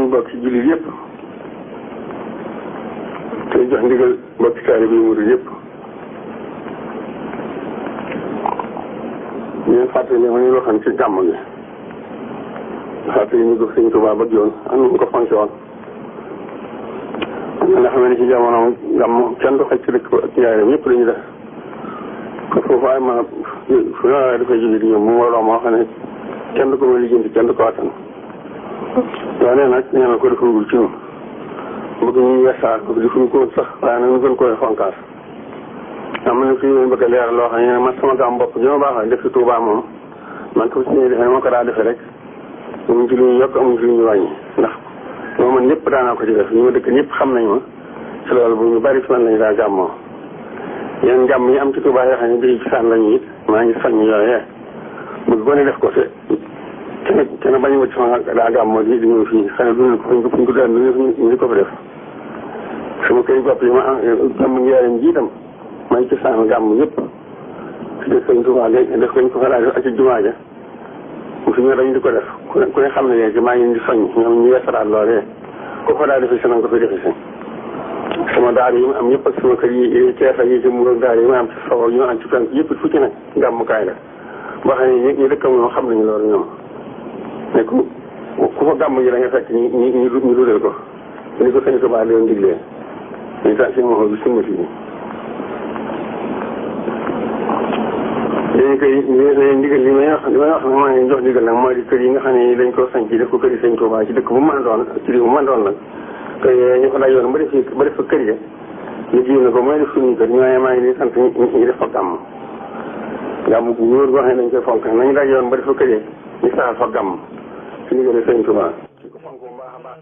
bokk ci jullit yëpp te jox ndigal mbokki taalibe yi murid yëpp ñeen fàttali ma ñu waxoon ci gàmm gi fàttali ñu ko Sëñ Tuubaa bëgg yoon am nañu ko fonke woon nga xam ne ci jamono gàmm kenn du xaj ci dëkk ak njaareem ñëpp dañuy def ko foofu ay ma fu ne dafay jóge di ñëw mu mbooloo moo xam ne kenn du ko mën lijjanti kenn du ko attan loolu nag ñaanal ko defagul ci ñun bëgg ñu wesaar ko defuñu ko sax waaye nag ñu gën koy fonkaas am na fi ñu bëgg a leeral loo xam ne man sama gàmm bopp gi ma baax def ci Touba moom man ko si ñuy defee moo ko daa defee rek amuñ ci lu ñu yokk amuñ ci lu ñu wàññi ndax moo man ñëpp daanaa ko ci def ñu ma dëkk ñëpp xam nañ ma ci loolu bu ñu bari ci man lañu daa gàmmoo yéen gàmm yi am ci Touba yoo xam ne bii ci saan lañu it maa ngi soññ yooyee bëgg gone def ko te bañ wacc ma daa gàmmoo di ñëw fii xëy na fuñ ko daan ñu ko fi def sama kër bopp yi ma am gàmm njëriñ ji itam may ci saan gàmm yëpp ci def Sëñ Tuubaa def koñ ko fa daa def ak ci jumaa ja mu fi ñëw dañu di ko def ku ne xam ne léegi maa ngi di soññ ñoom ñu yeesalaat loolee ko fa daa defe si nanga ko fi defe si sama daara yi ma am yëpp ak sama kër yi Cees ak yi ci Mbuur ak daara yi ma am ci sow ñu am ci penk yëpp fu ci ne gàmmukaay la boo xam ne ñu dëkkam ñoom xam nañu loolu ñoom ne ku fa gàmm ji da nga fekk ñu dudal ko ni ko Sëñ Tuubaa leen diglee ñu tax si moo bi summati bi léegi koy ndigal li may wax ne maa ngi jox ndigal nag mooy di kër yi nga xam ne dañ ko sañ ci def ko kër yi Sëñ Tuubaa ci dëkk bu mën a doon ci réew bu mën a doon nag kër yooyu ñu ko lay yoon ba def fa kër ya ñu jiw na ko mooy def suñu kër ñu waaye maa ngi di sant ñu def fa gàmm bu wóor boo xam ne dañ koy fonk nañu daj yoon ba def fa kër ya ñu saxal fa gàmm ci ndigal Sëñ Tuubaa ci ko fonk bu baax a baax